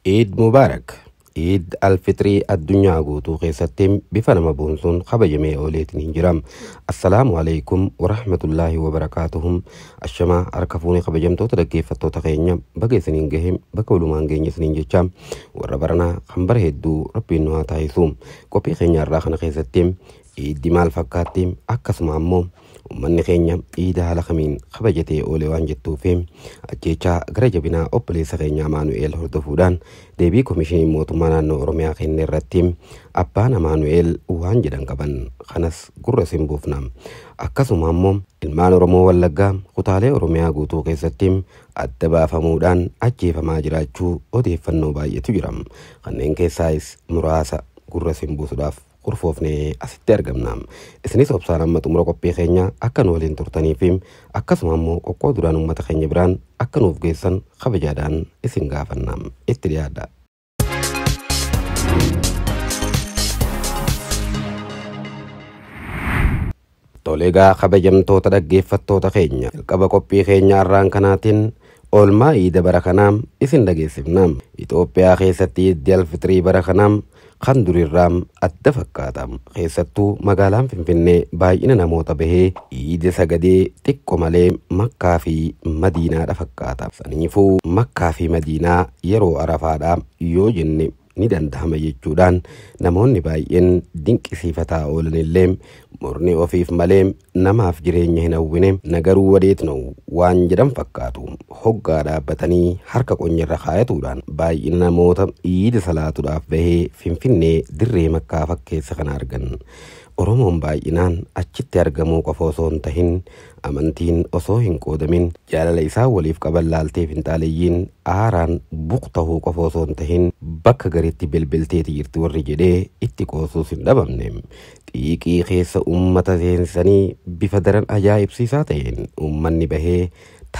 Eid Mubaarak. Eid Alfitrii addunyaa guutuu keessatti bifa nama boonsuun kabajamee ooleetiin hin jiram. Assalaamu alaikum warahmatullaahi wabarakaatuhum. Ashamaa harka fuunee kabajamtoota dhaggeeffattoota keenya, baga isiniin gahe, bakka walumaan geenye isiniin jecha, warra baranaa kan bara hedduu Rabbiin nu haa taasisu. Qophii keenya irraa kana keessatti iiddi maal fakkaatti, akkasuma ammoo uummanni keenya iida haala kamiin kabajatee oole waan jettuu fi ajjeechaa gara jabinaa obboleessa keenya Amaanu'eel hordofuudhaan deebii Komishinii Mootummaa Naannoo Oromiyaa kenne irratti abbaan Amaanu'eel waan jedhan qaban kanas gurra isin buufna. Akkasuma ammoo ilmaan Oromoo Wallaggaa kutaalee Oromiyaa guutuu keessatti adda baafamuudhaan ajjeefamaa jiraachuu odeeffannoo baay'eetu jira. Kanneen keessaayis muraasa gurra isin buusuudhaaf kurfoofnee asitti argamna. Isinis obsaan amma xumura qophii keenya akka nu waliin turtanii fi akkasuma ammoo qoqqooduudhaan uummata keenya biraan akka nuuf geessan kabajaadhaan isin gaafanna. Itti dhiyaadha. Toleegaa kabajamtoota dhaggeeffattoota keenya, jalqaba qophii keenya har'aan kanaatiin oolmaa iida bara kanaa isin dhageessifna. Itoophiyaa keessatti iiddi Alfitrii bara kanaa kan durirraa adda fakkaata. Keessattuu magaalaan Finfinnee baay'ina namoota bahee iida sagadee xiqqo malee Makkaa fi Madiinaadha fakkaata. Saniifuu Makkaa fi Madiinaa yeroo Arafaadha yoo jenne ni danda'ama jechuudhaan namoonni baay'een dinqisiifataa oolanillee, murni ofiif malee namaaf jireenya hin hawwine nagaruu wadeetna'u waan jedhan fakkaatu hoggaa dhaabbatanii harka qonyarra kaayatuudhaan baay'ina namoota iida salaatuudhaaf bahee Finfinnee dirree Makkaa fakkeessa kana argan. Oromoon baay'inaan achitti argamuu qofa osoo hin tahin, amantiin osoo hin qoodamin jaalala isaa waliif qaban laaltee finxaaleeyyiin aaraan buqtahuu qofa osoo hin tahin bakka gariitti bilbilteeti jirti warri jedhee itti qoosuus hin dhabamne. Xiiqii keessa uummata seensanii bifa daran ajaa'ibsiisaa ta'een uummanni bahee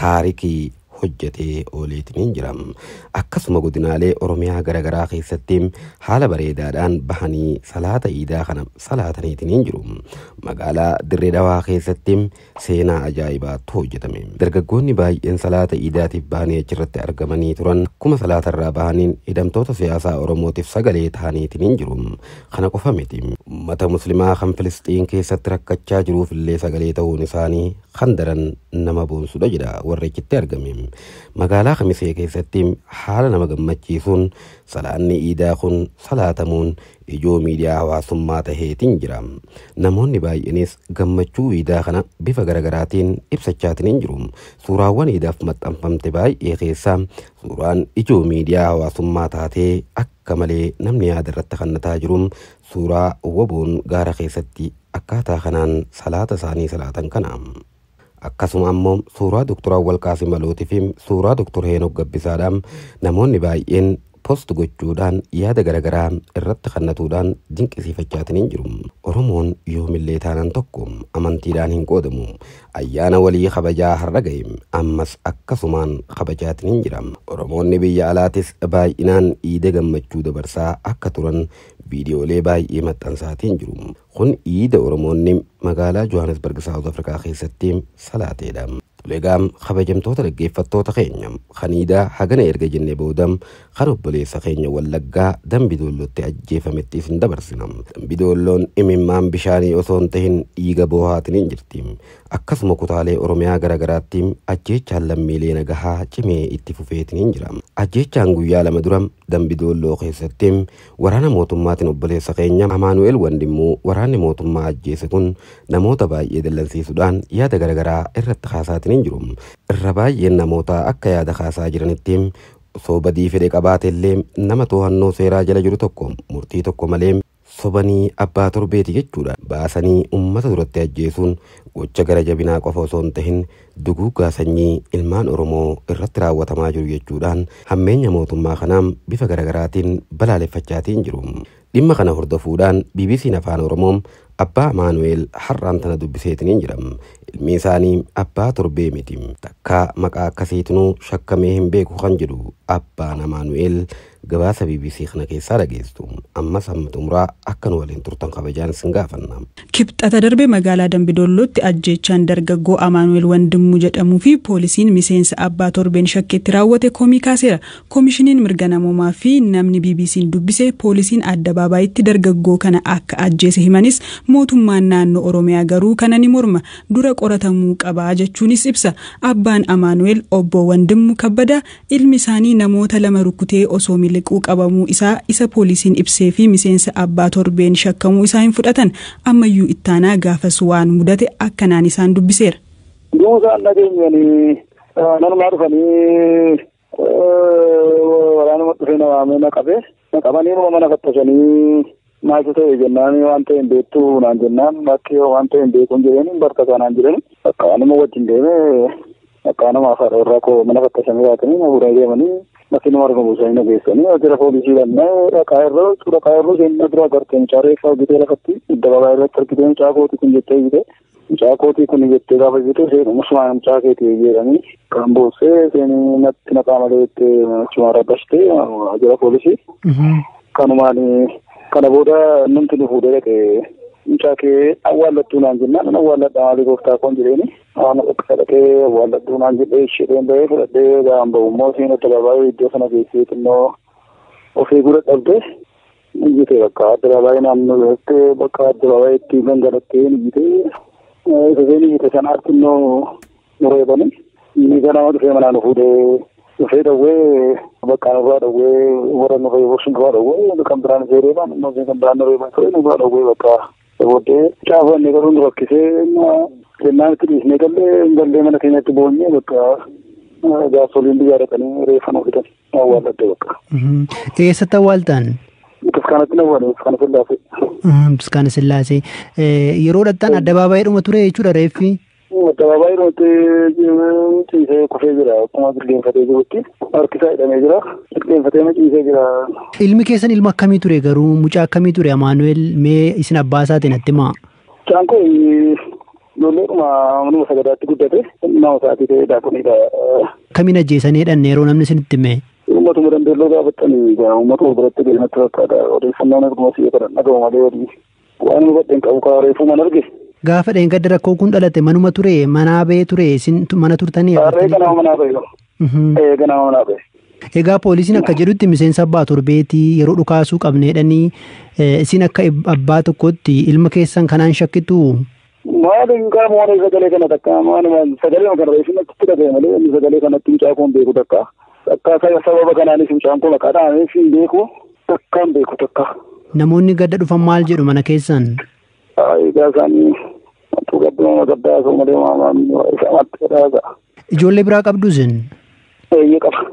taarikii hojjetee ooleetiin jira. Akkasuma godinaalee Oromiyaa garaagaraa keessatti haala bareedaadhaan bahanii salaata iidaa kana salaataniitiin jiru. Magaalaa Dirree Dhawaa keessatti seenaa ajaa'ibaatu hojjetame. Dargaggoonni baay'een salaata iidaatiif bahanii achirratti argamanii turan akkuma salaatarraa bahaniin hidhamtoota siyaasaa Oromootiif sagalee ta'aniitiin jiru. Kana qofa miti. Uummata Muslimaa kan Filisxiin keessatti rakkachaa jiruuf illee sagalee ta'uun isaanii kan daran nama boonsudha jedha warri achitti argame. Magaalaa Kamisee keessatti haala nama gammachiisuun salaanni iidaa kun salaatamuun ijoo miidiyaa hawaasummaa taheetiin jira. Namoonni baay'eenis gammachuu iidaa kana bifa garaagaraatiin ibsachaatiin jiru. Suuraawwan iidaaf maxxanfamte baay'ee keessaa suuraan ijoo miidiyaa hawaasummaa taatee akka malee namni yaada irratti kannataa jiru suuraa WBOn gaara keessatti akkaataa kanaan salaata isaanii salaatan kana. Akkasuma ammoo suuraa Doktor Awwal Qaasim Malootii fi suuraa Doktor Heenok Gabbisaadhaan namoonni baay'een post gochuudhaan yaada garaagaraa irratti kannatuudhaan dinqisiifachaatiin jiru. Oromoon yoomillee taanaan tokko, amantiidhaan hin qoodamu. Ayyaana walii kabajaa har'a gahe ammas akkasumaan kabajaatiin jira. Oromoonni biyya alaatis baay'inaan iida gammachuu dabarsaa akka turan viidiyoolee baay'ee maxxansaatiin jiru. Kun iida Oromoonni magaalaa Johannesburg, South Africa keessatti salaateedha. Egaa kabajamtoota dhaggeeffattoota keenya, kan iidaa hagana erga jenne booda kan obboleessa keenya Wallaggaa Dambi Doollootti ajjeefametti isin dabarsina. Dambi Doolloon imimmaan bishaanii osoo hin tahin dhiiga boohaatiin hin jirti. Akkasuma kutaalee Oromiyaa garaagaraatti ajjeechaan lammiilee nagahaa cimee itti fufeetiin hin jira. Ajjeechaan guyyaa 2 dura Dambi Doolloo keessatti waraana mootummaatiin obboleessa keenya Amaanu'eel Wandimmuu waraanni mootummaa ajjeese kun namoota baay'ee dallansiisuudhaan yaada garaagaraa irratti kaasaatiin hin jiru. Irra baay'een namoota akka yaada kaasaa jiranitti osoo badii fedhe qabaate illee nama to'annoo seeraa jala jiru tokko murtii tokko malee sobanii abbaa torbeeti jechuudha. Baasanii uummata duratti ajjeesuun gocha gara jabinaa qofa osoo hin tahin duguuggaa sanyii ilmaan Oromoo irratti raawwatamaa jiru jechuudhaan hammeenya mootummaa kanaa bifa garaagaraatiin balaaleffachaatiin jiru. Dhimma kana hordofuudhaan BBC'n Afaan Oromoo abbaa Amaanu'eel har'aan tana dubbiseetiin hin jira. Ilmi isaanii abbaa torbee miti. Takka maqaa akkasiitinuu shakkamee hin beeku kan jedhu abbaan Amaanu'eel Gabaasa BBC kana keessaa dhageessu. Ammas hamma xumuraa akka nu waliin turtan kabajaan isin gaafanna. Kibxata darbe magaalaa Dambidollootti ajjeechaan dargaggoo Amaanu'el Wandimuu jedhamuu fi poolisiin miseensa abbaa torbeen shakkeetti raawwate komii kaaseera. Koomishiniin mirga namoomaa fi namni BBC'n dubbise poolisiin addabaabayitti dargaggoo kana akka ajjeese himanis, mootummaan naannoo Oromiyaa garuu kana ni morma. Dura qoratamuu qabaa jechuunis ibsa. Abbaan Amaanu'el obbo Wandimuu Kabbada ilmi isaanii namoota lama rukutee osoo miliquu qabamuu isaa isa poolisiin ibsee fi miseensa abbaa torbeen shakkamuu isaa hin fudhatan. Ammayyuu ittaanaa gaafas waan mudate akkanaan isaan dubbiseera. Duusaan nageenyanii nanumaa dhufanii waraanuma dhufee na waamee na qabee na qabanii numa mana fattashanii maaltu ta'e jennaan, waan ta'e hin beektu naan jennaan, bakki waan ta'e hin beeku hin jedheen, bartasaa naan jedheen, bakka waanuma wajjin deemee akka nama afaan irraa koo mana fattashamee baatanii na fuudhanii deemanii makiinuma argamu buusanii na geessanii waajjira poolisii dhannee dhaqaa irra dhaqaa irra seenna dura agartee mucaa reeffaa hojjetee lafatti addabaabaayii irratti argitee mucaa kootii kun jettee jite, mucaa kootii kun jettee gaafa jite seenu musumaan mucaa keetii jedhanii kan boossee seenii natti naqaa malee jettee achumaan rabbashtee waajjira poolisii. Kanumaan kana booda namti nu fuudhee dhaqee mucaa kee awwaallattuu naan jennaan, nan awwaalladha maalii gooftaa koon jedheeni, waan dhaqsa dhaqee awwaalladhuu naan jedhee isheen bahee fudhadhee ga'an bahu immoo isheen addabaabaayii iddoo sana geessee xinnoo of eeguu dadhabdee iyyite, bakka addabaabaayii naannoo irratti bakka addabaabaayii itti gangalattee iyyite. Isa isheen iyyite sanaatti xinnoo nu reebanii inni ganama dhufee manaa nu fuudhee dhufee dhawwee bakka nurraa dhawwee warra nu reebu sun duraa dhawwee kan biraan ishee reeban immoo kan biraan nu reeban ture nurraa dhawwee bakka booddee caafanne garuu nu rakkisee jennaan itti dhiisnee gallee mana keenyatti boonyee bakka jaarsoliin biyyaa dhaqanii reeffa nu fidan awwaalladde bakka. Eessatti awwaaltan? Bataskaanatti awwaale, Bataskaana Sillaasee. Bataskaana Sillaasee. Yeroo dhattan addabaabaayii ture jechuudha reeffi? Addabaabaayii dhumatti ciisee kufee jira, akkuma jilbeenfatee jirutti harkisaa hidhamee jira, jilbeenfatee ciisee jira. Ilmi keessan ilma akkamii ture garuu, mucaa akkamii ture Amaanu'el, mee isin abbaa isaatiin natti himaa? Mucaan kun ijoolleedhuma manuma sagadaatti guddate, nama isaatii ta'ee daakoniidha. Akkamiin ajjeesanii jedhan yeroo namni isinitti hime? Uummatuma Dambeelloo gaafattanii uummatuma biratti gadi natti fakkaata, odeeffannoon erguma si'ee kana dhaga'u malee walii waan hubadhe hin qabu, kaa reefuu man arge. Gaafa dheengadda rakkoo kun dhalate manuma ture, manaa ba'ee ture, isin mana turtanii? Harree ganama manaa ba'e. Ganama manaa ba'e. Egaa poolisiin akka jedhutti miseensa abbaa torbeetii yeroo dhukaasuu qabneedhanii, isin akka abbaa tokkotti ilma keessan kanaan shakkitu? Maali hin qaama waan sagalee kana takka maaluma sagalee kana reefuu natti dhaga'e malee inni sagalee kanatti mucaa koon beeku takka. Takka sababa kanaanis mucaan koo maqaa dhahamee hin beeku, takka hin beeku takka. Namoonni gadda dhufan maal jedhu mana keessan? Egaa isaanii wantu gadduma gaddaa osoo malee isa amatti gadhaa. Ijoollee biraa qabdu isin? Eeyyee, qaba.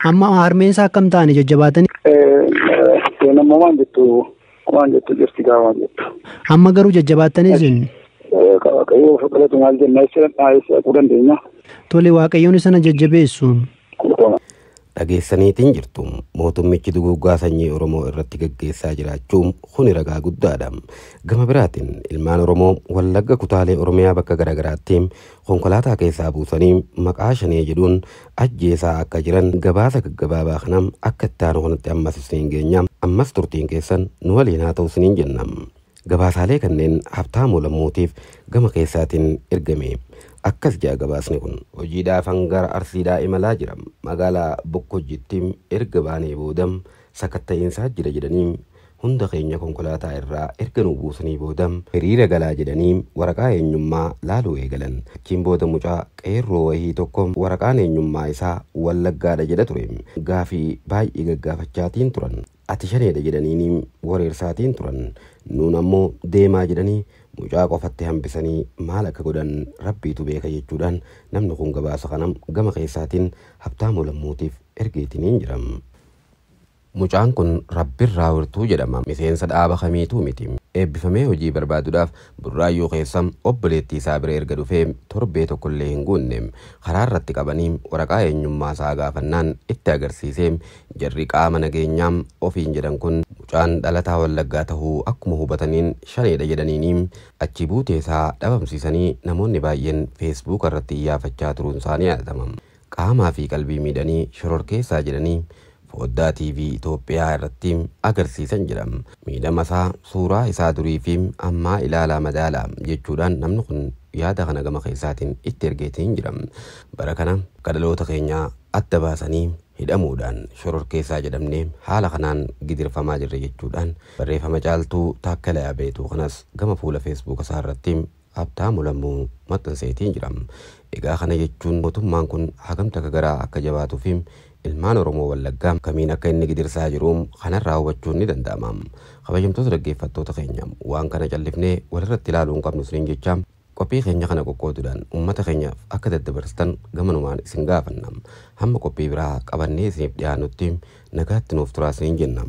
Amma harmeen isaa akkam ta'ani, jajjabaatanii? Nammoo waan jettu jirti gaa waan jettu. Amma garuu jajjabaatanii isin? Waaqayyo filatu maal jenna, isa dhaquu dandeenya. Tole, Waaqayyoon sana jajjabeessu. Dhageessaniitiin jirtu, mootummichi duguuggaa sanyii Oromoo irratti gaggeessaa jiraachuu kuni ragaa guddaadha. Gama biraatiin ilmaan Oromoo Wallagga kutaalee Oromiyaa bakka garaagaraatti konkolaataa keessaa buusanii maqaa shanee jedhuun ajjeesaa akka jiran gabaasa gaggabaabaa kanam akka itti aanu kanatti ammas isiniin geenya. Ammas turtiin keessan nu waliin haa ta'u isiniin jenna. Gabaasaalee kanneen Habtaamuu Lammuutiif gama keessaatiin ergame. Akkas jaa gabaasni kun: hojiidhaafan gara Arsiidhaa imalaa jira. Magaalaa Bokkojjitti erga baanee booda sakatta'iinsaa jira jedhanii hunda keenya konkolaataa irraa erga nu buusanii booda hiriira galaa jedhanii waraqaa eenyummaa laaluu eegalan. Achiin booda mucaa qeerroo wayii tokko waraqaan eenyummaa isaa Wallaggaadha jedha ture. Gaafii baay'ee gaggaafachaatiin turan. Ati shaneedha jedhaniin wareersaatiin turan. Nuun ammoo deemaa jedhanii mucaa qofatti hambisanii maal akka godhan rabbiitu beeka jechuudhaan namni kun gabaasa kana gama keessaatiin Habtaamuu Lammuutiif ergeetiniin jiram. Mucaan kun Rabbirraa Wirtuu jedhama. Miseensa dhaaba kamiituu miti. Eebbifamee hojii barbaaduudhaaf Burraayyuu keessa obboleettii isaa bira erga dhufee torbee tokkollee hin guunne karaa irratti qabanii waraqaa eenyummaa isaa gaafannaan itti agarsiisee, jarri qaama nageenyaa ofiin jedhan kun mucaan dhalataa Wallaggaa tahuu akkuma hubataniin shaneedha jedhaniini achi buutee isaa dhabamsiisanii namoonni baay'een Feesbuuk irratti iyyaafachaa turuun isaanii yaadatama. Qaamaa fi qalbii miidhanii shororkeessaa jedhanii Foddaa TV Itoophiyaa irratti agarsiisan jedha. Miidhama isaa suuraa isaa durii fi ammaa ilaalaa madaalaa jechuudhaan namni kun yaada kana gama keessaatiin itti ergeetiin jira. Bara kana kadhaloota keenyaa adda baasanii hidhamuudhaan shororkeessaa jedhamnee haala kanaan gidirfamaa jirra jechuudhaan barreeffama Caaltuu Taakkalaa Abeetuu kanas gama fuula Feesbuuk isaa irratti Habtaamuu Lammuu maxxanseetiin jira. Egaa kana jechuun mootummaan kun hagam takka garaa akka jabaatuu fi ilmaan Oromoo Wallaggaa kamiin akka inni gidirsaa jiru kanarraa hubachuun ni danda'ama. Kabajamtoota dhaggeeffattoota keenya, waan kana callifnee walirratti ilaaluu hin qabnu isiniin jecha qophii keenya kana qoqqooduudhaan uummata keenyaaf akka daddabarsitan gamanumaan isin gaafanna. Hamma qophii biraa qabannee isiniif dhiyaannutti nagaatti nuuf turaa isiniin jenna.